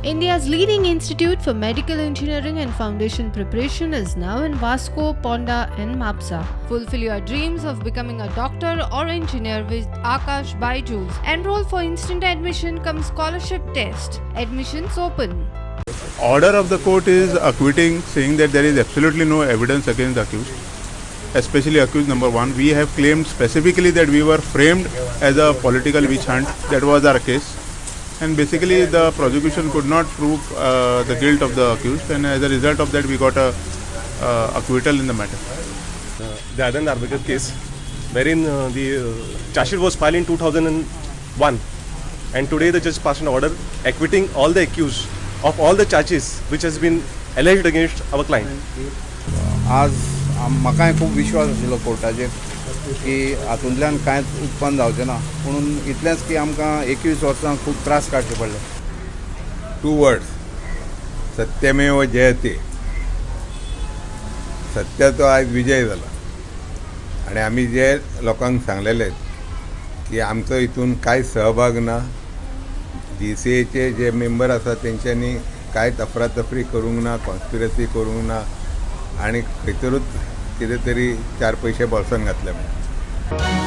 India's leading institute for medical engineering and foundation preparation is now in Vasco, Ponda, and Mapsa. Fulfill your dreams of becoming a doctor or engineer with Akash Byju's. Enroll for instant admission cum scholarship test. Admissions open. Order of the court is acquitting, saying that there is absolutely no evidence against the accused, especially accused number one. We have claimed specifically that we were framed as a political witch hunt. That was our case. And basically, the prosecution could not prove the guilt of the accused, and as a result of that, we got a acquittal in the matter. The Dayanand Arvekar case, wherein the charge sheet was filed in 2001, and today the judge passed an order acquitting all the accused of all the charges which has been alleged against our client. आज म्हाकाय खूब विश्वास आशिल्लो कोर्टाचेर की हातूंतल्यान कांयच उत्पन्न जावचें ना, पुणून इतलेंच की आमकां 21 वर्सां खूब त्रास काडचे पडले. टू वर्ड्स, सत्यमेव जयते. सत्याचो आयज विजय जाला आनी आमी जे लोकांक सांगलेले की आमचो हितून कांय सहभाग ना, जीसीएचे जे मेंबर आसा तेंच्यांनी कांयच अफरातफरी करूंक ना, कॉन्स्पिरसी करूंक ना आनी खंयसरूच कितें तरी चार पयशे बोल्सान घातले म्हणून.